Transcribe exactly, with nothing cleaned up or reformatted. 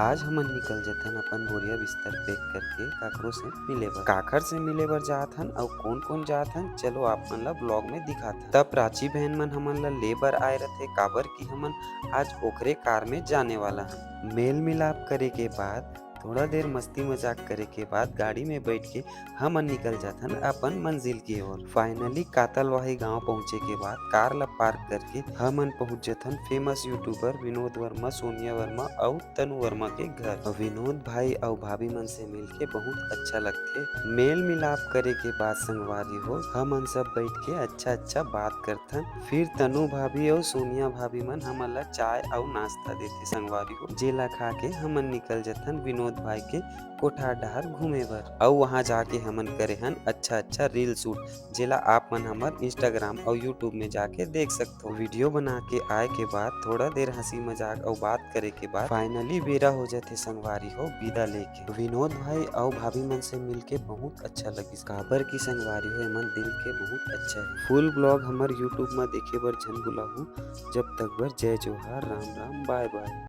आज हमन निकल जथन अपन बोरिया बिस्तर pack करके काकरो से मिले बर। काखर से मिले बर जात हन अउ कोन कोन जात हन, चलो आप मन ला vlog में दिखात हन। तब प्राची बहन मन हमन ला ले बर आए रथे, काबर कि हमन आज ओखरे कार में जाने वाला हन। मेल मिलाप करे के बाद, थोड़ा देर मस्ती मजाक करे के बाद गाड़ी में बैठ के हमन निकल जाथन अपन मंजिल की ओर। Finally कातलवाही गांव पहुंचे के बाद कार ला park करके हमन पहुंच जथन famous YouTuber विनोद वर्मा, सोनिया वर्मा अउ तनु वर्मा के घर। विनोद भाई अउ भाभी मन से मिलके बहुत अच्छा लगथे। मेल मिलाप करे के बाद संगवारी हो, हमन सब बैठ के अच्छा अच्छा बात करथन। फिर तनु भाभी अउ सोनिया भाभी मन हमन ला चाय अउ नाश्ता देथे संगवारी हो, जेला खा के हमन निकल जथन विनोद भाई के कोठा डहार घूमे बर। अउ वहां जाके हमन करे हन अच्छा अच्छा reel shoot, जेला आप मन हमर Instagram अउ YouTube में जाके देख सकथो। Video बना के आए के बाद थोड़ा देर हंसी मजाक अउ बात करे के बाद finally बेरा हो जथे संगवारी हो विदा लेके। विनोद भाई अउ भाभी मन से मिलके बहुत अच्छा लगिस, काबर कि संगवारी हो एमन दिल के बहुत अच्छा हे। Full vlog हमर YouTube में देखे बर झन भुलाहू। जब तक बर जय जोहार, राम राम, bye bye।